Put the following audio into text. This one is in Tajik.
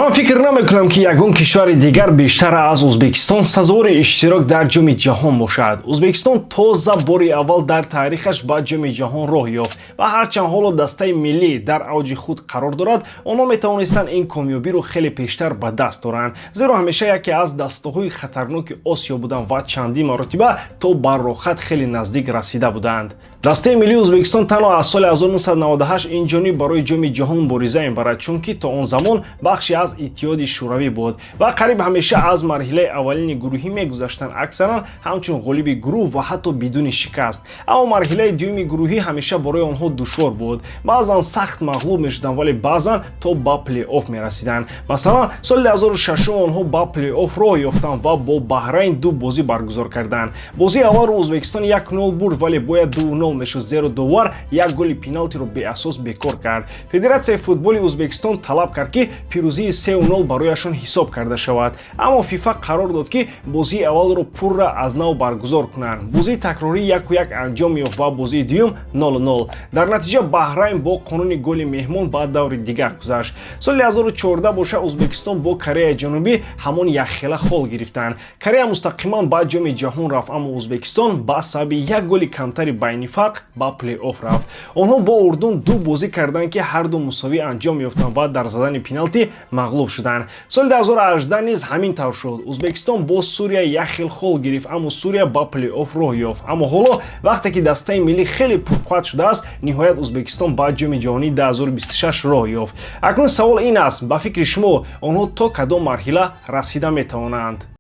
Ман фикр намекунам, ки ягон кишвари дигар бештар аз Ӯзбекистон сазовори иштирок дар Ҷоми Ҷаҳон бошад. Ӯзбекистон тоза бори аввал дар таърихаш ба Ҷоми Ҷаҳон роҳ ёфт ва ҳарчанд ҳоло дастаи миллӣ дар авҷи худ қарор дорад, онҳо метавонистанд ин комёбиро хеле пештар ба даст доранд, зеро ҳамеша яке аз дастаҳои хатарноки Осиё буданд ва чандин маротиба то ба роҳхат хеле наздик расида буданд. Дастаи миллии Ӯзбекистон танҳо аз соли 1998 ин ҷониб барои Ҷоми Ҷаҳон мубориза мебарад, чунки то он замон бахше аз Иттиҳоди Шӯравӣ буд ва қариб ҳамеша аз марҳилаи аввалини гурӯҳӣ мегузаштанд, аксаран ҳамчун ғолиби гурӯҳ ва ҳатто бидуни шикаст. Аммо марҳилаи дуюми гурӯҳӣ ҳамеша барои онҳо душвор буд. Баъзан сахт мағлуб мешуданд, вале баъзан то ба плей-офф мерасиданд. Масалан, соли 2006 онҳо ба плей-офф роҳ ёфтанд ва бо Баҳрайн ду бозӣ баргузор карданд. Бозии аввалро Ӯзбекистон 1-0 бурд, вале бояд 2-0 мешуд, зеро довар як голи пеналти-ро беасос бекор кард. Федератсияи футболи Ӯзбекистон талаб кард, ки пирӯзии 3-0 барояшон ҳисоб карда шавад, аммо ФИФА қарор дод, ки бозии аввалро пурра аз нав баргузор кунанд. Бозии такрорӣ 1-1 анҷом ёфт ва бозии дуюм 0-0. Дар натиҷа Баҳрайн бо қонуни голи меҳмон ба даври дигар гузашт. Соли 2014 боша, Ӯзбекистон бо Кореяи Ҷанубӣ ҳамон якхела хол гирифтанд. Корея мустақиман ба Ҷоми Ҷаҳон рафт, аммо Ӯзбекистон ба сабаби як голи камтари байни фарқ ба плей-офф рафт. Онҳо бо Урдун ду бозӣ карданд, ки ҳарду мусовӣ анҷом ёфтанд ва дар задани пеналти мағлуб шуданд. Соли 2018 низ ҳамин тавр шуд. Ӯзбекистон бо Сурия як хел хол гирифт, аммо Сурия ба плей-офф роҳ ёфт. Аммо ҳоло, вақте ки дастаи миллӣ хеле пурқувват шудааст, ниҳоят Ӯзбекистон ба Ҷоми Ҷаҳонии 2026 роҳ ёфт. Акнун савол ин аст: ба фикри шумо, онҳо то кадом марҳила расида метавонанд?